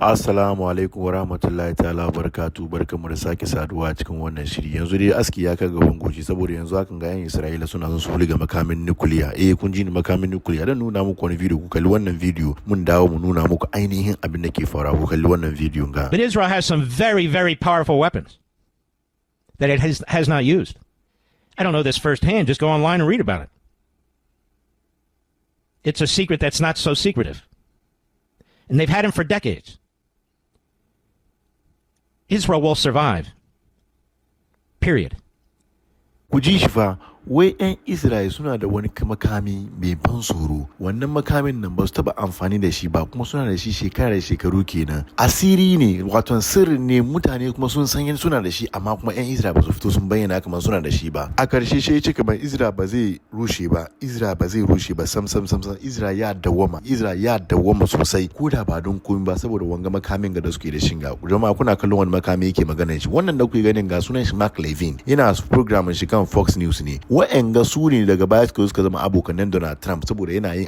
Assalamu alaikum wa rahmatullahi ta'ala wa barakatu. Barkanmu da sake saduwa cikin wannan shiri. Yanzu dai aski ya kai gaban goshi, saboda yanzu hakan ga yan Isra'ila suna son su hulga makamin nukuliya. Eh, kun ji ni, makamin nukuliya. Dan nuna muku wani video, ku kalli wannan video, mun dawo mu nuna muku ainihin abin da ke faruwa. Ku kalli wannan video ga. But Israel has some very, very powerful weapons that it has not used. I don't know this firsthand. Just go online and read about it. It's a secret that's not so secretive. And they've had them for decades. Israel will survive. Period. Ku ji shi fa, wai 'yan Israel suna da wani makami mai ban tsoro. Wannan makamin nan ba su taba amfani da shi ba, kuma suna da shi shekara da shekaru kenan. Asiri ne, wato sirri ne. Mutane kuma sun san suna da shi, amma kuma 'yan Israel ba su fito sun bayyana kamar suna da shi ba. A karshe shi ya ce kamar Israel ba zai rushe ba, Israel ba zai rushe ba sam sam sam sam. Israel ya dawwama, Israel ya dawwama sosai, ko da ba don komai ba saboda wanga makamin ga da suke da shinga. Jama'a, kuna kallon wani makami yake magana shi. Wannan da kuke ganin ga sunan shi Mark Levin, yana program shi kan Fox News ne. Wa'anga su ne daga baya suka zama abokanan Donald Trump, saboda yana yin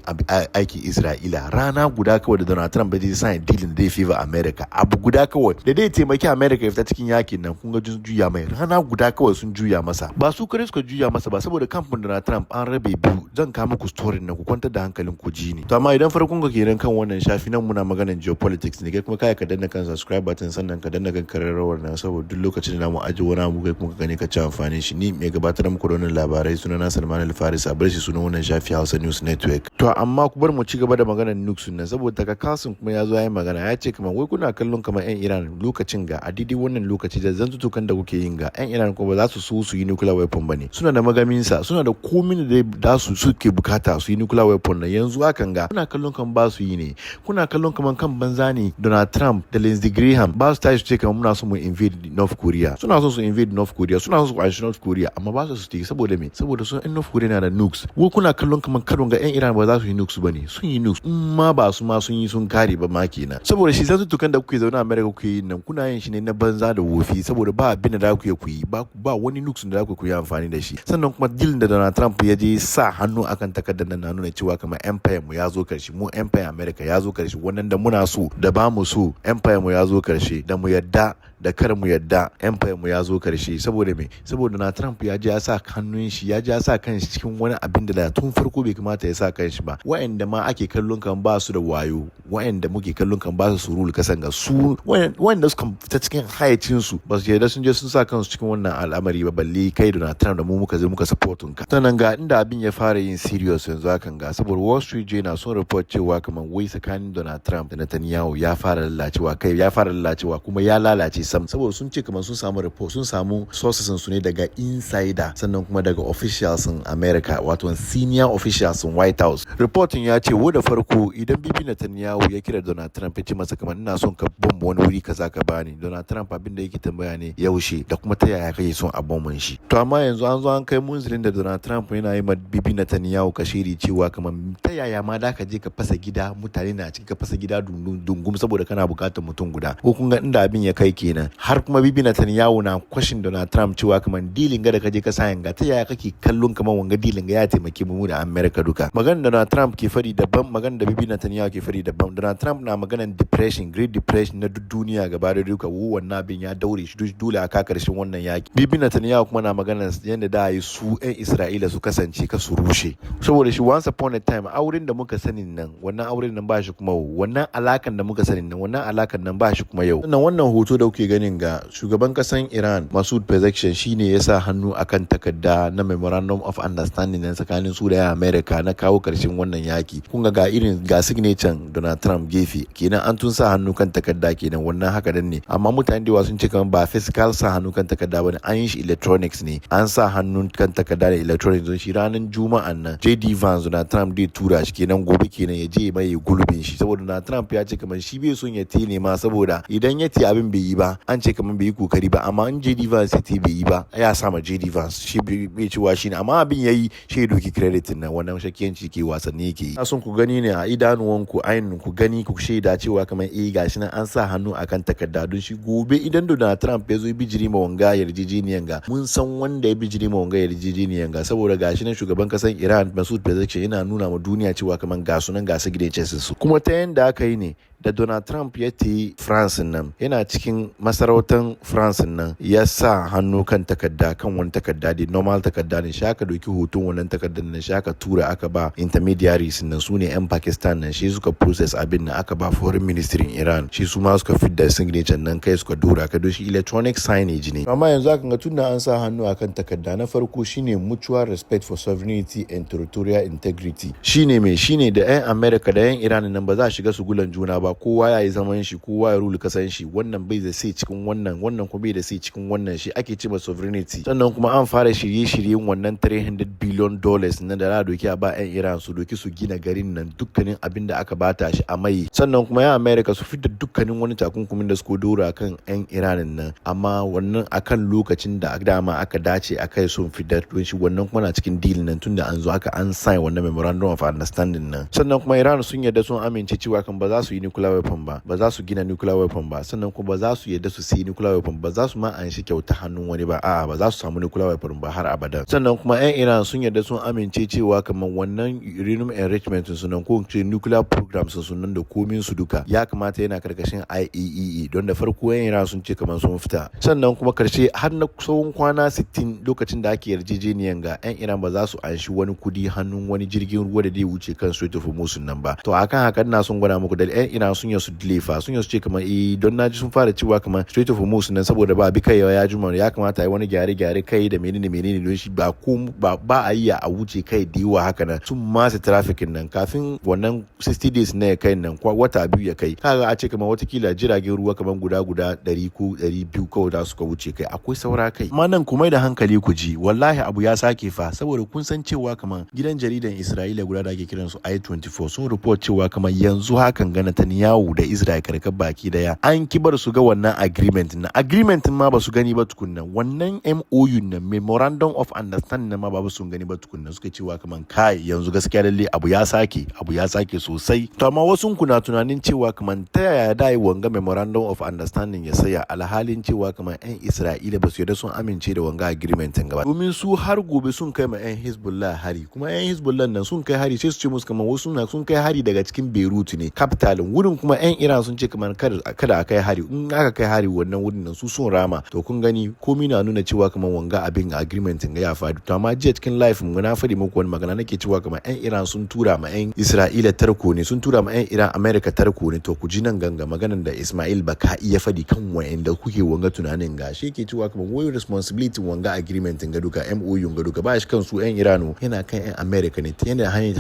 aiki Isra'ila. Rana guda kawai da Donald Trump bai sign deal da zai favor America, abu guda kawai da zai taimaki America ya fita cikin yakin nan, kun ga juya mai. Rana guda kawai sun juya masa. Ba su kare suka juya masa ba, saboda kamfin Donald Trump an rabe biyu. Zan kawo muku story nan, ku kwantar da hankalin ku ji ni. To amma idan farkon ka kenan kan wannan shafi nan, muna maganar geopolitics ne, kai kuma kai ka danna kan subscribe button, sannan ka danna kan kararrawar nan, saboda duk lokacin da mu aje wani abu, kai kuma ka gani ka ci amfani shi. Ni mai gabatar muku da wannan labarai suna na Salman Al-Faris, a bar shi sunan wannan shafi Hausa News Network. To amma ku bar mu ci gaba da maganar nukes nan, saboda Tucker Carlson kuma ya zo ya yi magana, ya ce kamar wai kuna kallon kamar yan Iran lokacin ga, a daidai wannan lokaci da zantutukan da kuke yin ga, yan Iran kuma ba za su so su yi nuclear weapon ba ne. Suna da magaminsa, suna da komin da su suke bukata su yi nuclear weapon na. Yanzu hakan ga kuna kallon kan ba su yi ne, kuna kallon kamar kan banza ne. Donald Trump da Lindsey Graham ba su tashi su ce kamar muna so mu invade North Korea. Suna so su invade North Korea, suna so su kwashi North Korea, amma ba su su saboda me? Saboda sun yan North Korea na da nukes. Ko kuna kallon kamar karon ga yan Iran ba za su yi nukes ba ne? Sun yi nukes, in ma ba su ma sun yi sun kare ba ma kenan. Saboda shi zantutukan da kuke zaune a America kuke yi nan, kuna yin shi ne na banza da wofi, saboda ba abin da ku yi, ba wani nukes da ku yi amfani da shi. Sannan kuma deal da Donald Trump ya je sa hannu akan takardar nan na nuna cewa kamar empire mu ya zo karshe, mu empire America ya zo karshe. Wannan da muna so da ba mu so, empire mu ya zo karshe, da mu yadda da kar mu yadda, empire mu ya zo karshe. Saboda me? Saboda na Trump ya je ya sa hannun shi, ya je ya sa kanshi cikin wani abin da tun farko bai kamata ya sa kanshi ba. Wa'anda ma ake kallon kan ba su da wayo, wa'anda muke kallon kan ba su rule kasan ga su, wa'anda suka fita cikin hayacin su, ba su yarda sun je sun sa kansu cikin wannan al'amari ba, balle kai Donald Trump da mu muka zo muka supportun ka. Sannan ga inda abin ya fara yin serious yanzu hakan ga, saboda Wall Street Journal sun report cewa kamar wai tsakanin Donald Trump da Netanyahu ya fara lalacewa. Kai, ya fara lalacewa kuma ya lalace sam, saboda sun ce kamar sun samu report, sun samu sources su ne daga insider, sannan kuma daga officials in America, wato senior officials in White House. Reporting ya ce wo da farko idan Bibi Netanyahu ya kira Donald Trump ya ce masa kamar ina son ka bomba wani wuri kaza ka bani, Donald Trump abin da yake tambaya ne yaushe da kuma ta yaya kake son a bomban shi. To amma yanzu an zo an kai munzilin da Donald Trump yana yi ma Bibi Netanyahu kashiri cewa kamar ta yaya ma da ka je ka fasa gida, mutane na cikin, ka fasa gida dungum saboda kana bukatar mutum guda? Ko kun ga inda abin ya kai kenan? Har kuma Bibi Netanyahu na kwashin Donald Trump cewa kamar dealin ga da ka je ka sayan ga, ta yaya kake kallon kamar wanga dealin ga ya taimake mu da America duka? Maganar Donald Trump ke fari daban, maganar da Bibi Netanyahu ke fari daban. Donald Trump na maganar depression, Great Depression na duk duniya gaba da duka, wo wannan abin ya daure shi dole a ka karshen wannan yaki. Bibi Netanyahu kuma na maganar yadda da yi su 'yan Isra'ila su kasance ka su rushe. Saboda shi once upon a time auren da muka sanin nan, wannan auren nan ba shi kuma, wannan alakan da muka sanin nan, wannan alakan nan ba shi kuma yau. Sannan wannan hoto da kuke ganin ga, shugaban kasan Iran Masoud Pezeshkian shine ya sa hannu akan takarda na memorandum of understanding na tsakanin su da America na kawo karshen wannan yaki. Kun ga irin ga signature Donald Trump gefe kenan, an tun sa hannu kan takarda kenan. Wannan haka dan ne, amma mutane da yawa sun ce kamar ba physical sa hannu kan takarda bane, an yi shi electronics ne, an sa hannu kan takarda da electronics. Don shi ranar Juma'an nan JD Vance, Donald Trump zai tura shi kenan gobe kenan, ya je mai gulbin shi, saboda Donald Trump ya ce kamar shi bai son ya tene ma, saboda idan ya ce abin bai yi ba. ba, an ce kamar bai yi kokari ba. Amma in JD Vance ya bai yi ba, ya sa ma JD Vance, shi bai cewa shi ne, amma abin yayi shi ya doki credit nan. Wannan shakiyanci ke wasanni yake yi. Ina son ku gani ne a idanuwanku ainihin, ku gani, ku shaida cewa kamar eh, gashi nan an sa hannu akan takarda, don shi gobe idan Donald Trump ya zo bijiri ma wanga yarjejeniyan ga, mun san wanda ya bijiri ma wanga yarjejeniyan ga, saboda gashi nan shugaban kasan Iran Masoud Pezeshkian yana nuna ma duniya cewa kamar ga sunan ga su gidan su. Kuma ta yanda aka yi ne da Donald Trump ya tayi France nan, yana cikin masarautar France nan, ya sa hannu kan takarda, kan wani takarda da normal takarda ne. Shi aka doki hoton wannan takardar nan, shi aka tura, aka ba intermediaries nan, su ne 'yan Pakistan nan. Shi suka process abin nan, aka ba foreign ministry in Iran, shi su ma suka fidda signature nan kai suka dora ka, shi electronic signage ne. Amma yanzu aka ga tunda an sa hannu akan takarda, na farko shine mutual respect for sovereignty and territorial integrity. Shine me? Shine da 'yan America da 'yan Iran nan ba za a shiga su gulan juna ba. Kowa ya yi zaman shi, kowa ya rule kasan shi. Wannan bai da sai cikin wannan, wannan kuma bai da sai cikin wannan. Shi ake cewa sovereignty. Sannan kuma an fara shirye-shiryen wannan $300 billion nan da za a doki a ba 'yan Iran su doki su gina garin nan, dukkanin abin da aka bata shi a mai. Sannan kuma 'yan America su fitar dukkanin wani takunkumin da suka dora kan 'yan Iran nan, amma wannan akan lokacin da dama aka dace a kai sun fitar, don shi wannan kuma na cikin deal nan, tunda an zo aka an sign wannan memorandum of understanding nan. Sannan kuma Iran sun yarda, sun amince cewa kan ba za su yi nuclear weapon ba, ba za su gina nuclear weapon ba. Sannan kuma ba za su yarda su sayi nuclear weapon ba, za su ma an shi kyauta hannun wani ba, a'a, ba za su samu nuclear weapon ba har abada. Sannan kuma 'yan Iran sun yarda, sun amince cewa kamar wannan uranium enrichment su nan, ko ce nuclear programs su nan da komin su duka, ya kamata yana karkashin IAEA, don da farko 'yan Iran sun ce kamar sun fita. Sannan kuma karshe, har na tsawon kwana 60 lokacin da ake yarjejeniyan ga, 'yan Iran ba za su anshi wani kudi hannun wani jirgin ruwa da zai wuce kan Strait of Hormuz nan ba. To akan haka ina son gwada muku da 'yan Iran sun yi su delay fa, sun yi su ce kamar eh, don naji sun fara cewa kamar Strait of Hormuz nan, saboda ba bi kai ya juma, ya kamata yi wani gyare-gyare kai da menene menene, don shi ba ko ba a yi a wuce kai da yawa haka nan, sun masa traffic nan kafin wannan 60 days na ya kai nan, wata 2 ya kai. Kaga a ce kamar watakila jiragen ruwa kamar guda guda 100 ko 200 kawai da suka wuce kai, akwai saura kai. Amma nan ku mai da hankali ku ji, wallahi abu ya sake fa, saboda kun san cewa kamar gidan jaridan Isra'ila guda da ake kiransu I24 sun report cewa kamar yanzu hakan ga Netanyahu da Israel karkar baki daya an kibar su ga wannan agreement na agreement ma ba su gani ba tukunna. Wannan MOU na memorandum of understanding na ma ba su gani ba tukunna. Suka cewa kamar kai, yanzu gaskiya lalle abu ya sake, abu ya sake sosai. To amma wasu kuna tunanin cewa kamar ta yaya da yi wanga memorandum of understanding ya saya, alhalin cewa kamar 'yan Isra'ila ba su yarda sun amince da wanga agreement gaba, domin su har gobe sun kai ma 'yan Hezbollah hari. Kuma 'yan Hezbollah nan sun kai hari, sai su ce musu kamar wasu na sun kai hari daga cikin Beirut ne, capital wurin. Kuma 'yan Iran sun ce kamar kada a kai hari, in aka kai hari wannan wurin nan su sun rama. To kun gani, komi na nuna cewa kamar wanga abin agreement ga ya faɗi. To amma jiya cikin live mu na faɗi muku wani magana, nake cewa kamar 'yan Iran sun tura ma 'yan Isra'ila tarko ne, sun tura ma 'yan Iran America tarko ne. To ku ji nan ganga maganan da Ismail Baka iya faɗi kan wa'anda kuke wanga tunanin ga. Shi ke cewa kamar wai responsibility wanga agreement ga duka, MOU ga duka, ba shi kan su 'yan Iran, yana kan 'yan America ne,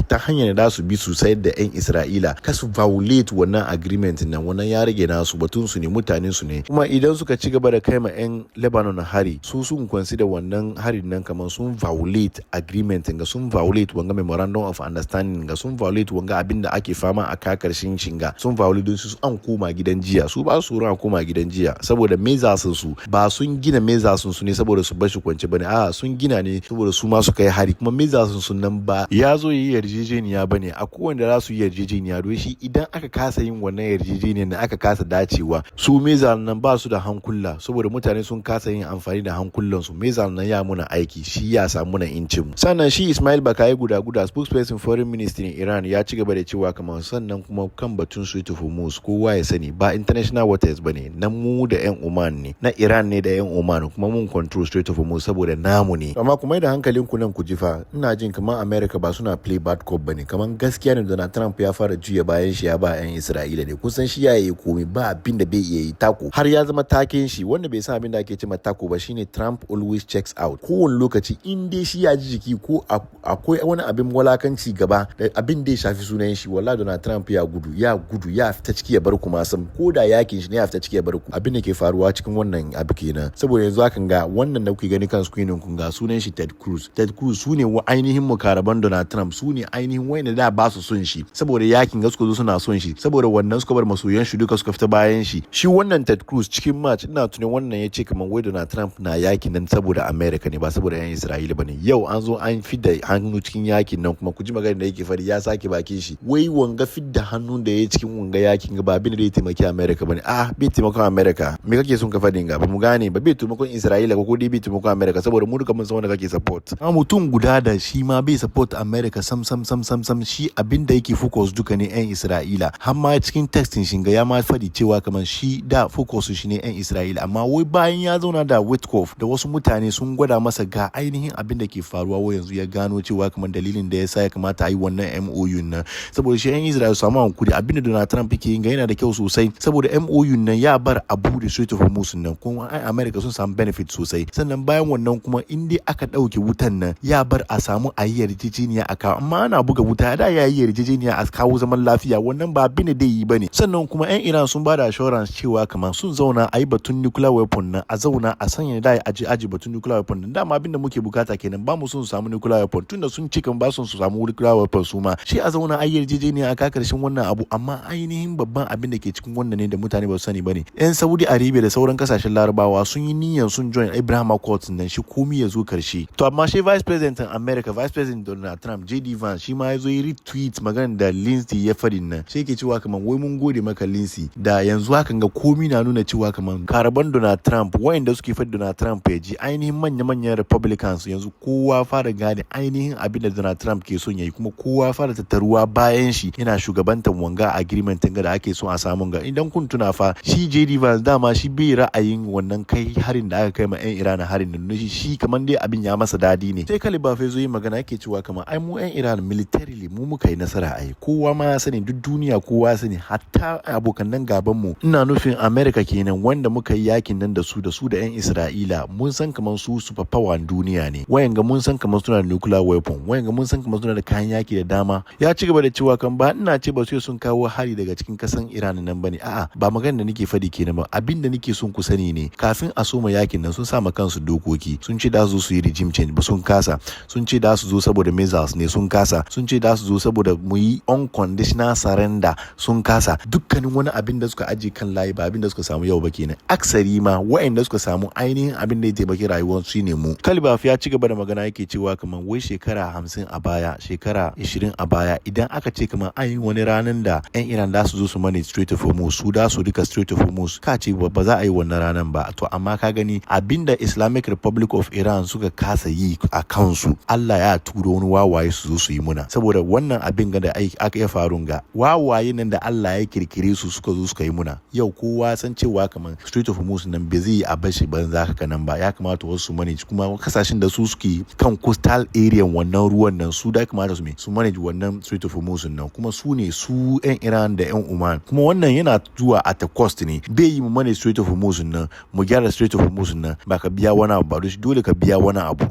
ta hanyar da su bi su sayar da 'yan Isra'ila ka su violate wannan agreement nan. Wannan ya rage nasu, batun su ne, mutanen su ne. Kuma idan suka ci gaba da kai ma 'yan Lebanon hari, su sun consider wannan harin nan kamar sun violate agreement ga, sun violate wanga memorandum of understanding ga, sun violate wanga abin da ake fama a kakarshin shinga, sun violate, don su an koma gidan jiya. Su ba su a koma gidan jiya, saboda mezasin su ba sun gina mezasin su ne saboda su bashi kwance bane, a sun gina ne saboda su ma su kai hari. Kuma mezasin su nan ba ya zo yi yarjejeniya bane, a kowanne za su yi yarjejeniya, don shi idan aka kasa yin wannan yarjejeniyar da aka kasa dacewa, su mezan nan ba su da hankula, saboda mutane sun kasa yin amfani da hankulan su. Mezan nan ya muna aiki, shi ya samu muna incin mu. Sannan shi Ismail Bakayi guda guda, spokesperson foreign ministry in Iran, ya ci gaba da cewa kamar sannan kuma kan batun Strait of Hormuz, kowa ya sani ba international waters bane na mu da yan Oman ne, na Iran ne da yan Oman, kuma mun control Strait of Hormuz saboda namu ne. Amma kuma da hankalin ku nan ku ji fa, ina jin kamar America ba suna play bad cop bane, kamar gaskiya ne Donald Trump ya fara juya bayan shi ya ba yan Isra'ila ne. Kun san shi ya yi komai, ba abin da bai iya yi, tako har ya zama taken shi. Wanda bai san abin da ake cewa tako ba shine Trump always checks out. Kowane lokaci in dai shi ya ji jiki ko akwai wani abin walakanci gaba da abin da ya shafi sunan shi, wallahi Donald Trump ya gudu, ya gudu, ya fita ciki ya bar ku ma sam. Ko da yakin shi ne, ya fita ciki ya bar ku. Abin da ke faruwa cikin wannan abu kenan. Saboda yanzu hakan ga wannan da kuke gani kan screenin kun ga sunan shi Ted Cruz. Ted Cruz su ne ainihin mukaraban Donald Trump, su ne ainihin wayanda da ba su son shi, saboda yakin ga suka zo suna son shi, saboda wannan suka bar masoyan shi duka suka fita bayan shi. Shi wannan Ted Ted Cruz cikin March, ina tunin wannan ya ce kamar wai Donald Trump na yakin nan saboda America ne, ba saboda 'yan Isra'ila ba ne. Yau an zo an fidda hannu cikin yakin nan, kuma ku ji magana da yake fari, ya sake bakin shi wai wanga fidda hannun da ya cikin wanga yakin ba abin da ya taimaki America ba ne. Ah, bai taimakon America, me kake son ka faɗin ga? Ba mu gane ba. Bai taimakon Isra'ila ko dai bai taimakon America? Saboda mu duka mun san wanda kake support. Amma mutum guda da shi ma bai support America sam sam sam sam sam, shi abin da yake focus duka ne 'yan Isra'ila. Har ma cikin textin shi ga ya ma faɗi cewa kamar shi da focus shi ne 'yan Isra'ila, amma wai bayan ya zauna da Witkoff da wasu mutane sun gwada masa ga ainihin abin da ke faruwa, wai yanzu ya gano cewa kamar dalilin da ya sa ya kamata a yi wannan MOU nan saboda shi 'yan Isra'ila su samu hankuri. Abin da Donald Trump yake yin ga yana da kyau sosai, saboda MOU nan ya bar abu da Strait of Hormuz nan, kuma ai America sun samu benefit sosai. Sannan bayan wannan kuma, in dai aka ɗauke wutan nan, ya bar a samu a yi yarjejeniya a kawo. Amma ana buga wuta da ya yi yarjejeniya a kawo zaman lafiya, wannan ba abin da dai yi bane. Sannan kuma 'yan Iran sun bada assurance cewa kamar sun zauna a yi batun nuclear weapon nan, a zauna a sanya da aji aji batun nuclear weapon nan. Dama abin da muke bukata kenan. Ba mu son su samu nuclear weapon, tunda sun ci kan ba son su samu nuclear weapon su ma, shi a zauna a yi yarjejeniya a ka karshen wannan abu. Amma ainihin babban abin da ke cikin wannan ne da mutane ba su sani bane, 'yan Saudi Arabia da sauran kasashen Larabawa sun yi niyyar sun join Abraham Accords nan, shi komi ya zo karshe. To amma shi Vice President America, Vice President Donald Trump, JD Vance, shi ma ya zo yi retweet magana da Lindsey ya faɗi nan. Shi yake cewa kamar wai mun gode maka, Lindsey, da yanzu hakan ga komi na nuna cewa kamar karaban Donald Trump, wayanda suke faɗi Donald Trump ya ji ainihin manya-manyan Republicans, yanzu kowa fara gane ainihin abin da Donald Trump ke son yayi, kuma kowa fara tattaruwa bayan shi yana shugabantar wanga agreement ga da ake so a samu ga. Idan kun tuna fa, shi JD Vance dama shi bai ra'ayin wannan kai harin da aka kai ma 'yan Iran harin nan, shi kamar dai abin ya masa dadi ne. Sai Qalibaf ya zo yi magana, yake cewa kamar ai mu 'yan Iran militarily mu muka yi nasara. Ai kowa ma ya sani, duk duniya kowa ya sani, hatta abokan nan gaban mu, ina nufin America kenan, wanda muka yi yakin nan da su da 'yan Isra'ila, mun san kamar su super power duniya ne. Wayanga mun san kamar suna da nuclear weapon, wayanga mun san kamar suna da kayan yaki da dama. Ya ci gaba da cewa kan ba ina ce ba su sun kawo hari daga cikin kasan Iran nan bane. A'a, ba magana da nake fadi kenan ba. Abin da nake son ku sani ne, kafin a soma yakin nan sun sa ma kansu dokoki. Sun ce da su su yi regime change ba, sun kasa. Sun ce da su zo saboda missiles ne, sun kasa. Sun ce da su zo saboda mu yi unconditional surrender, sun kasa. Dukkanin wani abin da suka aje kan layi, ba abin da suka samu yau ba kenan. Aksari ma waɗanda suka samu ainihin abin da ya taimaki rayuwar su ne mu. Qalibaf ya ci gaba da magana, yake cewa kamar wai shekara 50 a baya, shekara 20 a baya, idan aka ce kamar an yi wani ranar da 'yan Iran za su zo su manage Strait of Hormuz, su da su rika Strait of Hormuz, ka ce ba za a yi wannan ranar ba. To amma ka gani, abinda Islamic Republic of Iran suka kasa yi a kansu, Allah ya turo wani wawaye su zo su yi muna. Saboda wannan abin ga da aka iya faru ga wawaye nan da Allah ya kirkire su, suka zo suka yi muna. Yau kowa san cewa kamar Strait of Hormuz nan bai zai yi a bashi banza haka nan ba. Ya kamata wasu su manage, kuma kasashen da su suke kan coastal area wannan ruwan nan, su da kamata su me su manage wannan Strait of Hormuz nan, kuma su ne su 'yan Iran da 'yan Oman. Kuma wannan yana zuwa at a cost ne. Bai yi mu manage Strait of Hormuz nan, mu gyara Strait of Hormuz nan, ba ka biya wani abu ba, dole ka biya wani abu.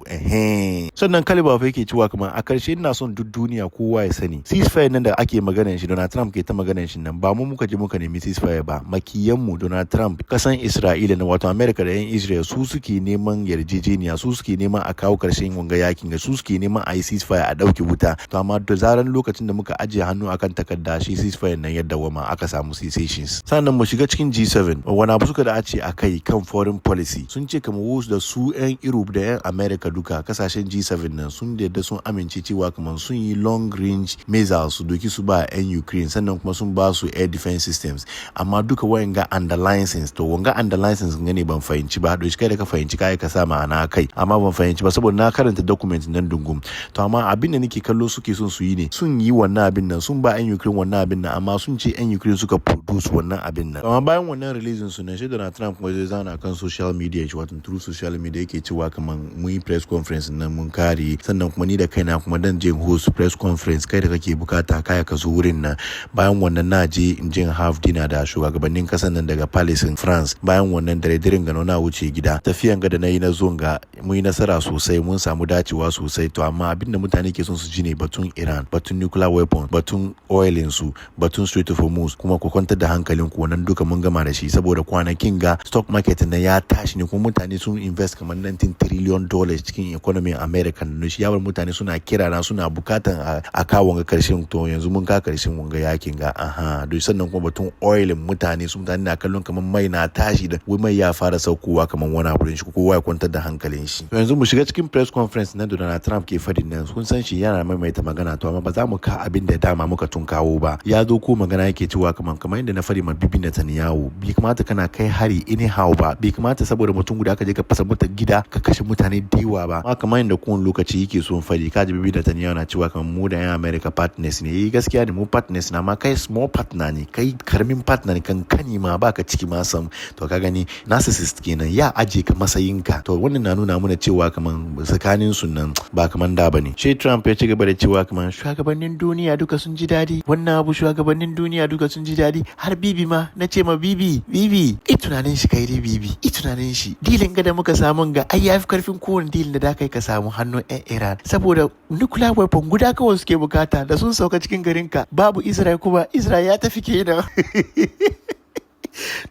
Sannan Qalibaf yake cewa kamar a karshe ina son duk duniya kowa ya sani, ceasefire nan da ake maganan shi, Donald Trump ke ta maganan shi nan, ba mu muka je muka nemi ceasefire ba. Makiyan mu Donald Trump, kasan Isra'ila na, wato America da 'yan Israel, su suke neman yarjejeniya, su suke neman a kawo karshen wanga yakin ga, su suke neman a yi ceasefire, a dauke wuta. To amma da zaran lokacin da muka ajiye hannu akan takarda, shi ceasefire nan yadda wama aka samu cessations. Sannan mu shiga cikin G7, wani abu suka da a ce a kai kan foreign policy? Sun ce kamar wasu da su 'yan Europe da 'yan America, duka kasashen G7 nan, sun yadda sun amince cewa kamar sun yi long range missiles su doki su ba 'yan Ukraine, sannan kuma sun ba su air defense systems. Amma duka wayan ga underlying, to wanga underlying ne ban fahimci ba. Don shi kai da ka fahimci kai ka sa ma'ana kai, amma ban fahimci ba saboda na karanta document nan dungum. To amma abin da nake kallo suke son su yi ne, sun yi wannan abin nan, sun ba 'yan Ukraine wannan abin nan, amma sun ce 'yan Ukraine suka produce wannan abin nan. Amma bayan wannan releasing su nan, shi Donald Trump kuma zai zauna kan social media shi, wato through social media, yake cewa kaman mun yi press conference nan mun kare, sannan kuma ni da kaina kuma dan je host press conference, kai da kake bukata kaya ka zo wurin nan. Bayan wannan na je in je have dinner da shugabannin kasan nan daga Palace in France. Bayan wannan dare daren gano na wuce gida. Tafiyan ga da na yi na zuwan ga, mun yi nasara sosai, mun samu dacewa sosai. To amma abin da mutane ke son su ji ne batun Iran, batun nuclear weapon, batun oilin su, batun Strait of Hormuz. Kuma ku kwantar da hankalin ku, wannan duka mun gama da shi, saboda kwanakin ga stock market na ya tashi ne, kuma mutane sun invest kamar $19 trillion cikin economy America na. Shi ya bar mutane suna kira na, suna bukatan a kawo wanga karshen. To yanzu mun ka karshen wanga yakin ga. Aha, don sannan kuma batun oilin mutane su mutane na kallon kamar mai na tashi da wai mai ya fara saukowa kamar wani abu shi, kowa ya kwantar da hankalin shi. To, yanzu mu shiga cikin press conference na Donald Trump ke fadin nan. Kun san shi yana maimaita magana, to amma ba za mu ka abin da dama muka tun kawo ba. Ya zo ko magana yake cewa kamar yadda na fadi ma Bibi Netanyahu, bai kamata kana kai hari anyhow ba, bai kamata saboda mutum guda ka je ka fasa mota gida ka kashe mutane da yawa ba. Amma kamar yadda kowane lokaci yake son fadi, kaji Bibi Netanyahu na cewa kamar mu da yan America partners ne. Eh, gaskiya ne, mu partners na, amma kai small partner ne, kai karamin partner ne, kankani ma baka ciki ma sam. To, ka gani, narcissist kenan, ya aje ka matsayinka. To, wannan na nuna mana cewa kaman tsakanin su nan ba kaman da bane. Shi Trump ya ci gaba da cewa kaman shugabannin duniya duka sun ji dadi wannan abu, shugabannin duniya duka sun ji dadi, har Bibi ma. Na ce ma Bibi, "Bibi, i tunanin shi, kai dai Bibi, i tunanin shi, deal in ga da muka samu ga ai yafi karfin kowane deal da da kai ka samu hannun 'yan Iran, saboda nuclear weapon guda kawai suke bukata da sun sauka cikin garinka, babu Israel kuma Israel ya tafi kenan."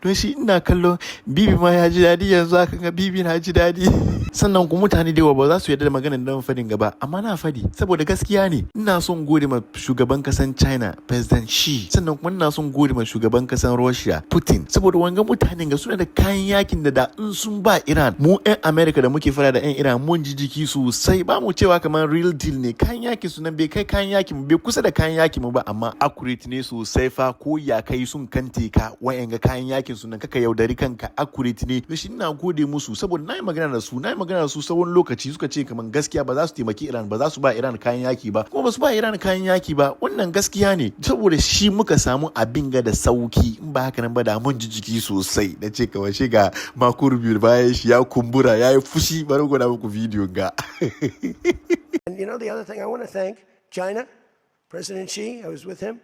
Don shi ina kallon Bibi ma ya ji daɗi, yanzu aka ga Bibi na ji daɗi. Sannan kuma mutane da yawa ba za su yarda da maganar da fadin gaba, amma na fadi saboda gaskiya ne. Ina son gode ma shugaban kasan China, President Xi, sannan kuma ina son gode ma shugaban kasan Russia, Putin, saboda wanga mutanen ga suna da kayan yakin da in sun ba Iran, mu 'yan America da muke fara da 'yan Iran mun ji jiki sosai. Ba mu cewa kamar real deal ne kayan yakin su nan, bai kai kayan yakin mu, bai kusa da kayan yakin mu ba, amma accurate ne sosai fa. Ko ya kai sun kante ka, wayan ga kayan yakin su nan, kaka yaudari kanka, accurate ne. Shi ina gode musu saboda na yi magana da su tsawon lokaci, suka ce kamar gaskiya ba za su taimaki Iran ba, za su ba Iran kayan yaki ba, kuma ba su ba Iran kayan yaki ba. Wannan gaskiya ne, saboda shi muka samu abin ga da sauki. In ba haka nan ba, da mun ji jiki sosai. Na ce kawai shi ga Marco Rubio bayan shi ya kumbura, ya yi fushi. Bari gwada muku bidiyon ga. And you know, the other thing I want to thank China, President Xi, I was with him,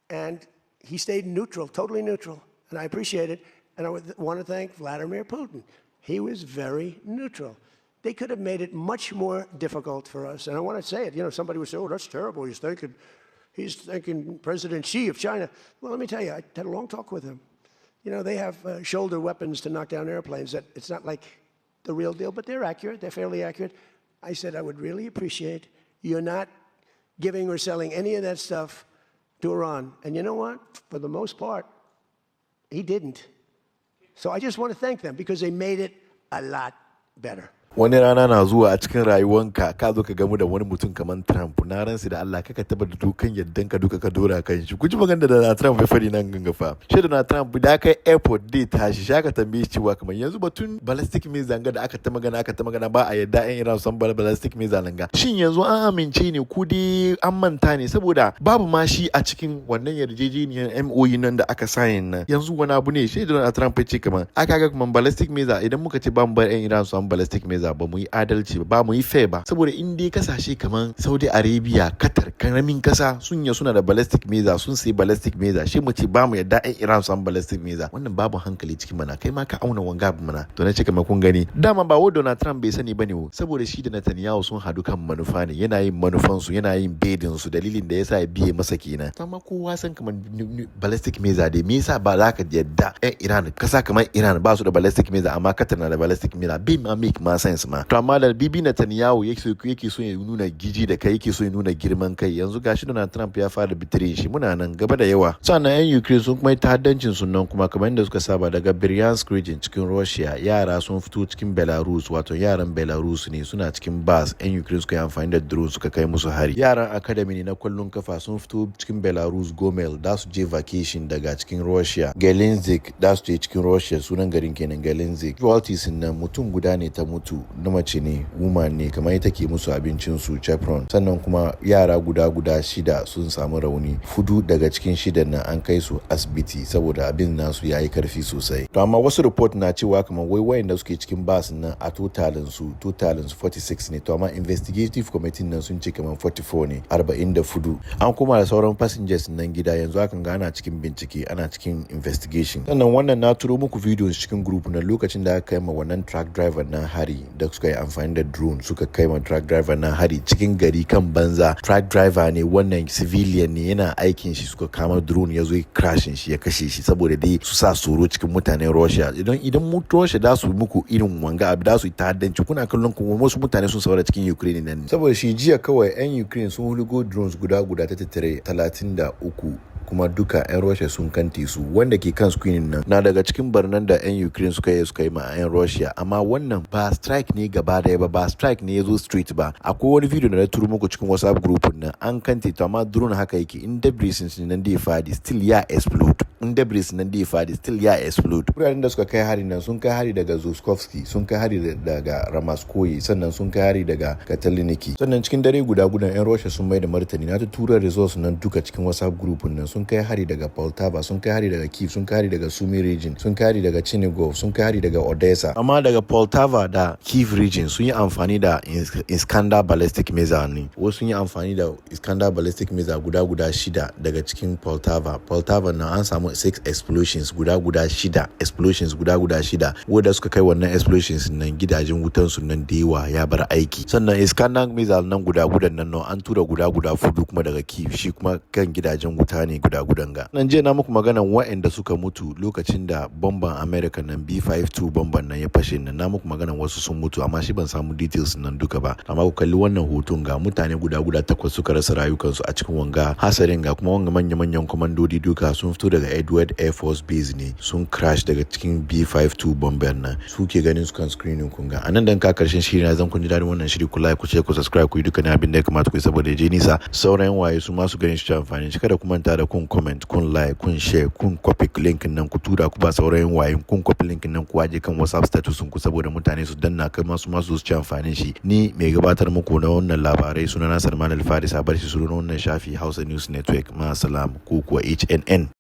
and he stayed neutral, totally neutral, and I appreciate it. And I want to thank Vladimir Putin. He was very neutral. They could have made it much more difficult for us. And I want to say it, somebody would say, "Oh, that's terrible. He's thanking President Xi of China." Well, let me tell you, I had a long talk with him. They have shoulder weapons to knock down airplanes that it's not like the real deal, but they're accurate. They're fairly accurate. I said, "I would really appreciate you're not giving or selling any of that stuff to Iran." And you know what? For the most part, he didn't. So I just want to thank them because they made it a lot better. Wani rana na zuwa a cikin rayuwanka, ka zo ka gamu da wani mutum kamar Trump. Na ransu da Allah, kaka taba da dukan yaddan ka duka ka dora kan shi. Ku ji magana da Donald Trump ya fadi nan ganga fa. Shi Donald Trump da kai airport dai tashi, shi aka tambaye shi cewa kamar yanzu batun ballistic missile da aka ta magana ba a yadda yan Iran san ballistic missile ga, shin yanzu an amince ne ku dai an manta ne, saboda babu ma shi a cikin wannan yarjejeniyar MOU nan da aka sign nan, yanzu wani abu ne? Shi Donald Trump ya ce kamar aka ga kamar ballistic missile, idan muka ce ba mu bar yan Iran su san ballistic missile, ba mu yi adalci ba, mu yi fair ba, saboda in dai kasashe kamar Saudi Arabia, Qatar, karamin kasa, sun ya suna da ballistic missile, sun sayi ballistic missile, shi mu ce ba mu yadda yan Iran su san ballistic missile, wannan babu hankali cikin mana. Kai ma ka auna wanga abu mana. To, na ce kamar kun gani, dama ba wa Donald Trump bai sani bane, saboda shi da Netanyahu sun hadu kan manufa ne, yana yin manufan su, yana yin bedin su, dalilin da yasa ya biye masa kenan. Amma kowa san kamar ballistic missile dai, me yasa ba za ka yadda yan Iran, kasa kamar Iran ba su da ballistic missile, amma Qatar na da ballistic missile? Bai ma make ma sense ma. To, amma da Bibi Netanyahu yake so ya nuna giji da kai, yake so ya nuna girman kai, yanzu gashi Donald Trump ya fara betray shi. Muna nan gaba da yawa. Sannan yan Ukraine sun kuma yi ta'addancin sunan kuma kamar yadda suka saba daga Bryansk region cikin Russia. Yara sun fito cikin Belarus, wato yaran Belarus ne suna cikin bus, yan Ukraine suka yi amfani da drone suka kai musu hari. Yaran academy ne na kwallon kafa sun fito cikin Belarus, Gomel, da su je vacation daga cikin Russia, Gelendzhik, da su je cikin Russia, sunan garin kenan Gelendzhik. Casualties nan, mutum guda ne ta mutu, na mace ne, woman ne, kamar ita ke musu abincin su, chaperone. Sannan kuma yara guda guda shida sun samu rauni, fudu daga cikin shidan nan an kai su asibiti saboda abin nasu yayi karfi sosai. To, amma wasu report na cewa kamar wai wayanda suke cikin bus nan a totalin su 46 ne. To, amma investigative committee nan sun ce kamar 44 ne, 44. An koma da sauran passengers nan gida, yanzu akan ga ana cikin bincike, ana cikin investigation. Sannan wannan na turo muku videos cikin group na lokacin da aka kai ma wannan truck driver na hari, da suka yi amfani da drone suka kai ma truck driver na hari cikin gari kan banza. Truck driver ne wannan, civilian ne, yana aikin shi, suka kama drone ya zo ya crashin shi, ya kashe shi, saboda dai su sa tsoro cikin mutanen Russia. Idan mu Russia da su muku irin wanga abu, da su yi ta'addanci, kuna kallon kuma wasu mutane sun saura cikin Ukraine nan. Saboda shi jiya kawai yan Ukraine sun hulgo drones guda guda ta tattare 33. Kuma duka 'yan Russia sun kante su. Wanda ke kan screen nan na daga cikin barnan da 'yan Ukraine suka yi ma 'yan Russia. Amma wannan ba strike ne gaba daya ba, ba strike ne ya zo straight ba. Akwai wani video da na turo muku cikin WhatsApp group nan, an kante to, amma drone haka yake, in debris nan da ya fadi, still ya explode. In debris nan da ya fadi, still ya explode. Wuraren da suka kai hari nan, sun kai hari daga Zuskovsky, sun kai hari daga Ramaskoyi, sannan sun kai hari daga Kataliniki. Sannan cikin dare guda gudan 'yan Russia sun mai da martani. Na ta tura results nan duka cikin WhatsApp group nan. Sun kai hari daga Poltava, sun kai hari daga Kiev, sun kai hari daga Sumy region, sun kai hari daga Chernigov, sun kai hari daga Odessa. Amma daga Poltava da Kiev region, sun yi amfani da Iskander ballistic missile ne. Wasu sun yi amfani da Iskander ballistic missile guda guda shida daga cikin Poltava. Poltava na an samu six explosions, guda guda shida, explosions guda guda shida. Wanda suka kai wannan explosions nan, gidajen wutan su nan da yawa ya bar aiki. Sannan Iskander missile nan guda gudan nan, an tura guda guda fudu kuma daga Kiev, shi kuma kan gidajen wuta ne guda gudan ga nan. Jiya na muku maganan waɗanda suka mutu lokacin da bomban America nan, B52 bomban nan ya fashe nan. Na muku maganan wasu sun mutu, amma shi ban samu details nan duka ba. Amma ku kalli wannan hoton ga, mutane guda guda takwas suka rasa rayukansu a cikin wanga hasarin ga. Kuma wanga manya manyan kwamandodi duka sun fito daga Edward Air Force Base ne, sun crash daga cikin B52 bomber nan. Su ke ganin su kan screening kun ga anan. Dan ka karshen shiri na zan kun ji dadin wannan shiri, ku like, ku ce ku subscribe, ku yi dukkanin abin da ya kamata ku yi saboda ya je nisa, sauran waye su ma su ganin shi amfani shi. Kada ku manta da kun comment, kun like, kun share, kun copy link nan, ku tura ku ba sauran waye, kun copy link nan ku waje kan WhatsApp status ku saboda mutane su danna kai ma su ma su ci amfanin shi. Ni mai gabatar muku na wannan labarai, sunana Salman Al-Faris, a bar shi sunan wannan shafi Hausa News Network. Ma salam, ko kuwa HNN.